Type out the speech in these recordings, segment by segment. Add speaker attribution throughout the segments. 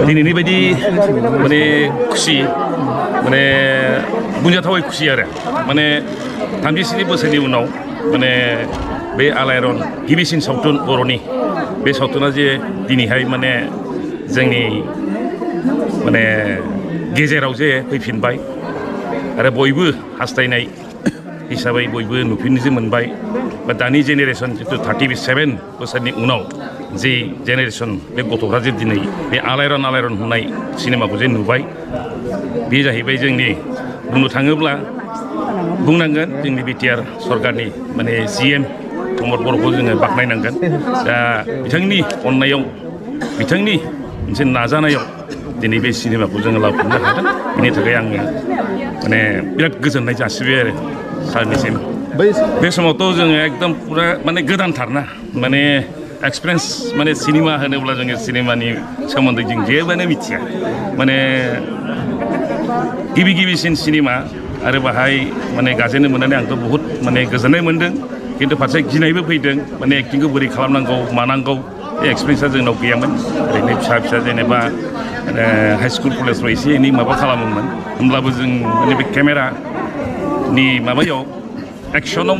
Speaker 1: दिनैनि बायदि माने खुसि माने बुंजाथावै खुसि आरो माने 37 बोसोरनि उनाव माने बे आलायारन गिबिसिन सावथुन बर'नि बे सावथुना जे दिनैहाय माने जोंनि माने गेजेराव जे फैफिनबाय आरो बयबो हास्थायनाय हिसाबै बयबो नुफिननो मोनबाय बा दानि जेनेरेसन जितु 37 बोसोरनि उनाव जे जेनेरेसन बे गथ'फ्रा जे दिनै बे आलायारन होननाय सिनेमाखौ जे नुबाय बे जाहैबाय जोंनि बुंनो थाङोब्ला बुंनांगोन जोंनि बिटिआर सरकारनि माने जिएम प्रमद बर'खौ जोङो बाख्नायनांगोन दा बिथांनि अननायाव बिथांनि मोनसे नाजानायाव दिनै बे सिनेमाखौ जोङो लाबोफिननो हादों बेनि थाखाय आङो माने बिराद गोजोननाय जासिबाय आरो सारनिसिम बे समावथ' जोङो एकदम पुरा माने गोदानथारना माने एक्सपिरियेन्स माने सिनेमा होनोब्ला जोङो सिनेमानि सोमोन्दै जों जेबोआनो मिथिया माने गिबिसिन सिनेमा आरो बाहाय माने गाजेननो मोननानै आंथ' बहुत माने गोजोननाय मोन्दों खिन्थु फारसे गिनायबो फैदों माने एक्टिंखौ बोरै खालामनांगौ मानांगौ बे एक्सपिरियेन्सा जोंनाव गैयामोन ओरैनो फिसा जेनेबा हाई स्कुल कलेजफ्राव एसे एनै माबा खालामोमोन होमब्लाबो जों माने बे केमेरानि माबायाव एक्सनाव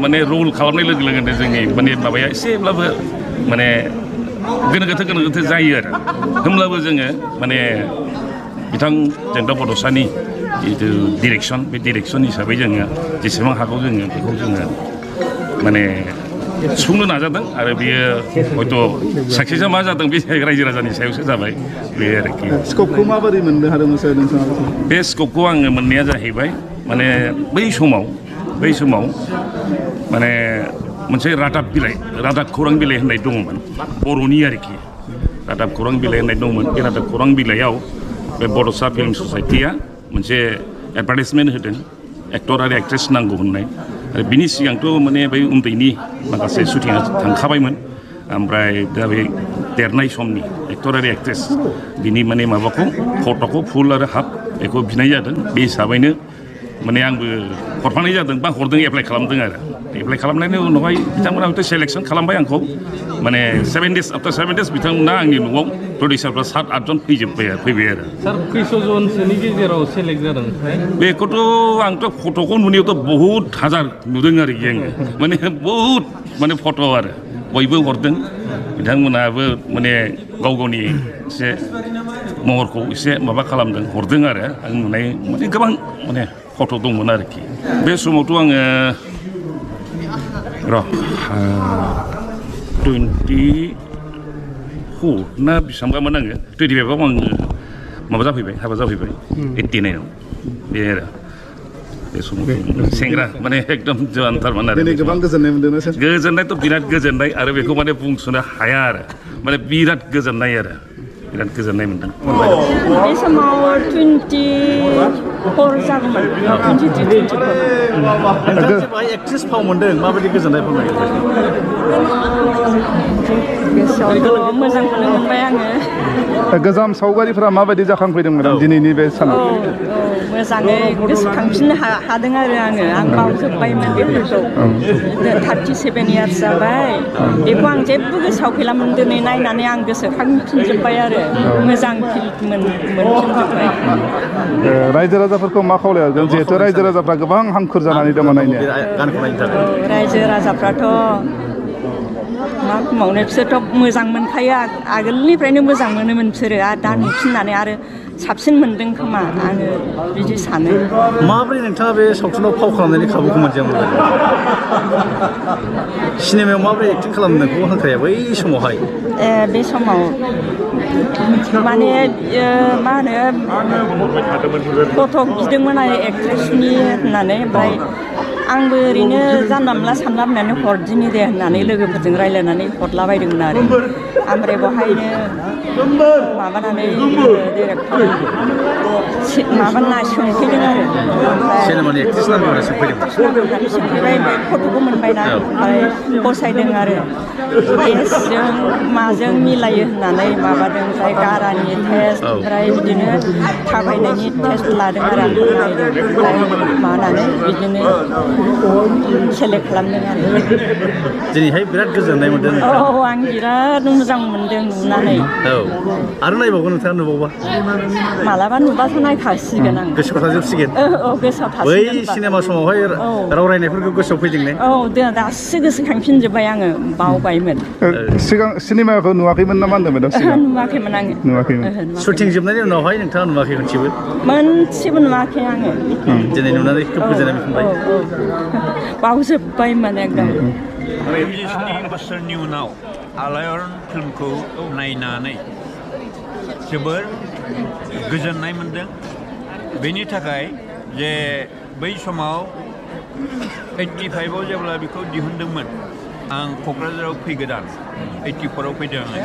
Speaker 1: माने रल खालामनाय लोगो लोगोनो जोंनि माने माबाया एसेब्लाबो माने गोनो गोथो जायो आरो होमब्लाबो जोङो माने बिथां जोंदा बड'सानि जितु डिरेक्सन बे डिरेक्सन हिसाबै जोङो जेसेबां हागौ जोङो बेखौ जोङो माने सुफुंनो नाजादों आरो बियो हयथ' साक्सेसा मा जादों बे रायजो राजानि सायावसो जाबाय बे आरोखि
Speaker 2: स्कपखौ माबोरै मोननो हादोंमोन सार नोंथाङा
Speaker 1: बे स्कपखौ आङो मोननाया जाहैबाय माने बै समाव माने मोनसे रादाब खौरां बिलाइ होननाय दङमोन बर'नि आरोखि रादाब खौरां बिलाइ होननाय दंमोन बे रादाब खौरां बिलाइयाव बे बड'सा फिल्म ससाइटिया मोनसे एडभार्टाइजमेन्ट होदों एक्टर आरो एक्ट्रेस नांगौ होननाय आरो बिनि सिगांथ' माने बै उन्दैनि माखासे शुटिंआ थांखाबायमोन ओमफ्राय दा बे देरनाय समनि एक्टर आरो एक्ट्रेस बिनि माने माबाखौ फट'खौ फुल आरो हाफ बेखौ बिनाय जादों बे हिसाबैनो माने आंबो हरफानाय जादों बा हरदों एप्लाइ खालामदों आरो एप्लाइ खालामनायनि उनावहाय बिथांमोना हयथ' सेलेक्सन खालामबाय आंखौ माने 7 days आफ्टार 7 days बिथांमोना आंनि न'आव प्रडिउसारफ्रा 7-8 जन फैबाय आरो
Speaker 3: सार खैस'जनसोनि गेजेराव सेलेक्ट जादों
Speaker 1: बेखौथ' आंथ' फट'खौ नुनायावथ' बहुत हाजार नुदों आरोखि आङो माने बहुत माने फट' आरो बयबो हरदों बिथांमोनाबो माने गावनि एसे महरखौ एसे माबा खालामदों हरदों आरो आं नुनाय माने गोबां माने फट' दंमोन आरोखि बे समावथ' आङो 24 ना बेसेबांबामोन आङो 25आव आङो माबा जाफैबाय हाबा जाफैबाय 89आव बे आरो बे समाव सेंग्रा माने एकदम जवानथारमोन आरो
Speaker 2: गोबां गोजोननाय मोनदों सार
Speaker 1: गोजोननायथ' बिराद गोजोननाय आरो बेखौ माने बुंस'नो हाया आरो माने बिराद गोजोननाय आरो बिराद गोजोननाय मोनदों
Speaker 4: बे समाव 24 जागौमोन 23-24
Speaker 2: एक्ट्रेस फाव मोनदों माबायदि गोजोननाय फोरमायो
Speaker 4: गोसोआवथ' मोजांखौनो मोनबाय आङो
Speaker 2: गोजाम सावगारिफोरा माबायदि जाखांफैदोंमोन दिनैनि बे सानाव
Speaker 4: मोजाङै गोसोखांफिननो हादों आरो आं बावजोब्बायमोन बेफोरखौ 37 years जाबाय बेखौ आं जेबो गोसोआव गैलामोन दिनै नायनानै आं गोसोखांफिनजोब्बाय आरो मोजां फिल्म मोनफिनजोब्बाय
Speaker 2: रायजो राजाफोरखौ मा खावलायगोन जिहेथु रायजो राजाफ्रा गोबां हांखुर जानानै दङ नायनो
Speaker 4: रायजो राजाफ्राथ' मा बुंबावनो बिसोरथ' मोजां मोनखायो आगोलनिफ्रायनो मोजां मोनोमोन बिसोरो आरो दा नुफिननानै आरो साबसिन मोनदों खोमा आङो बिदि सानो
Speaker 2: माबोरै नोंथाङा बे सावथुनाव फाव खालामनायनि खाबुखौ मोनजायामोन सिनेमायाव माबोरै एक्टिं खालामनायखौ हांख्राया बै समावहाय
Speaker 4: बे समाव माने मा होनो फट' बिदोंमोन आरो एक्ट्रेसनि होननानै ओमफ्राय आंबो ओरैनो जानला मोनला सानला होननानै हरदिनि दे होननानै लोगोफोरजों रायज्लायनानै हरलाबायदोंमोन आरो ओमफ्राय बेवहायनो माबानानै डिरेक्टर माबाना सोंफैदों आरो
Speaker 2: सिनेमानि एक्ट्रेस नाम्बारा
Speaker 4: सोंफैबाय फट'खौ मोनबायना ओमफ्राय फसायदों आरो एजजों माजों मिलायो होननानै माबादों ओमफ्राय गारानि टेस्ट ओमफ्राय बिदिनो थाबायनायनि टेस्ट लादों आरो नायदों ओमफ्राय मानानै बिदिनो सेलेक्ट खालामदों आरो
Speaker 2: दिनैहाय बिराद गोजोननाय मोनदों
Speaker 4: आं बिराद मोजां मोजां मोनदों नुनानै
Speaker 5: औ आरो नायबावगोन नोंथाङा नुबावबा
Speaker 4: मालाबा नुबासो नायखासिगोन आं
Speaker 5: गोसोआव थाजोबसिगोन
Speaker 4: गोसोआव
Speaker 5: बै
Speaker 4: थासिगोन
Speaker 5: सिनेमा समावहाय राव रायनायफोरखौ गोसोआव फैदों ने
Speaker 4: दासो गोसोखांफिनजोब्बाय आङो बावबायमोन
Speaker 2: सिगां सिनेमाखौ नुवाखैमोन ना मा होनदों मेडाम सिगां
Speaker 4: नुवाखैमोन आङो
Speaker 2: नुवाखैमोन
Speaker 5: शुटिं जोबनायनि उनावहाय नोंथाङा नुवाखै मोनसेबो
Speaker 4: मोनसेबो नुवाखै आङो
Speaker 5: दिनै नुनानै खोब गोजोननाय मोनबाय
Speaker 4: बावजोब्बायमोन एकदम
Speaker 6: 30 बोसोरनि उनाव आलायारन फिल्मखौ नायनानै जोबोर गोजोननाय मोनदों बेनि थाखाय जे बै समाव 85 आव जेब्ला बेखौ दिहुनदोंमोन आं क'क्राझाराव फैगोदान 84 आव फैदों आङो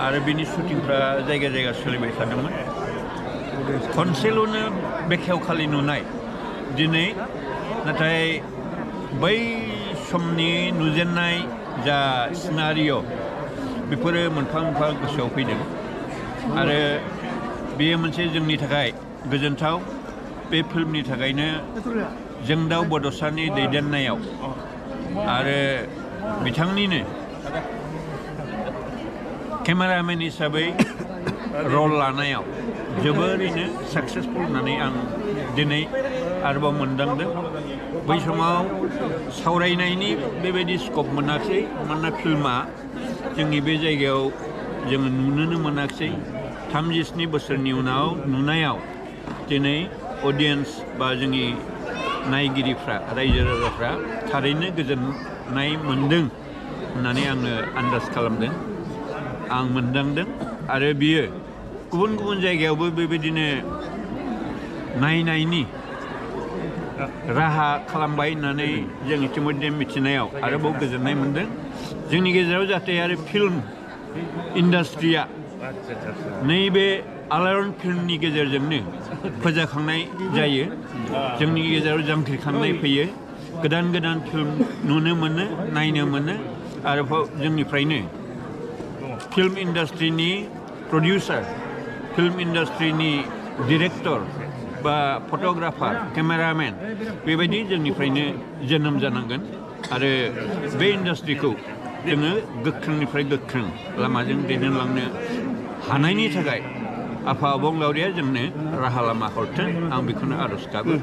Speaker 6: आरो बिनि शुटिंफ्रा जायगा जायगा सोलिबाय थादोंमोन खनसेल'नो बेखेवखालि नुनाय दिनै नाथाय बै समनि नुजेननाय जा सिनारिय' बेफोरो मोनफा मोनफा गोसोआव फैदों आरो बेयो मोनसे जोंनि थाखाय गोजोनथाव बे फिल्मनि थाखायनो जोंदाव बड'सानि दैदेननायाव आरो बिथांनिनो केमेरामेन हिसाबै रल लानायाव जोबोरैनो साक्सेसफुल होननानै आं दिनै आरोबाव मोनदांदों बै समाव सावरायनायनि बेबायदि स्कप मोनाखै मानोना फिल्मा जोंनि बे जायगायाव जोङो नुनोनो मोनाखै 37 बोसोरनि उनाव नुनायाव दिनै अडियेन्स बा जोंनि नायगिरिफ्रा रायजो राजाफ्रा थारैनो गोजोननाय मोनदों होननानै आङो आन्दाज खालामदों आं मोनदांदों आरो बियो गुबुन गुबुन जायगायावबो बेबायदिनो नायनायनि राहा खालामबाय होननानै जों इतिमध्य मिथिनायाव आरोबाव गोजोननाय मोनदों जोंनि गेजेराव जाहाथे आरो फिल्म इन्डास्ट्रिया नैबे आलायारन फिल्मनि गेजेरजोंनो फोजाखांनाय जायो जोंनि गेजेराव जांख्रिखांनाय फैयो गोदान गोदान फिल्म नुनो मोनो नायनो मोनो आरोबाव जोंनिफ्रायनो फिल्म इन्डास्ट्रिनि प्रडिउसार फिल्म इन्डास्ट्रिनि डिरेक्टर बा फट'ग्राफार केमेरामेन बेबायदि जोंनिफ्रायनो जोनोम जानांगोन आरो बे इन्डास्ट्रिखौ जोङो गोख्रोंनिफ्राय गोख्रों लामाजों दैदेनलांनो हानायनि थाखाय आफा अबंलावरिया जोंनो राहा लामा हरथों आं बेखौनो आर'ज गाबो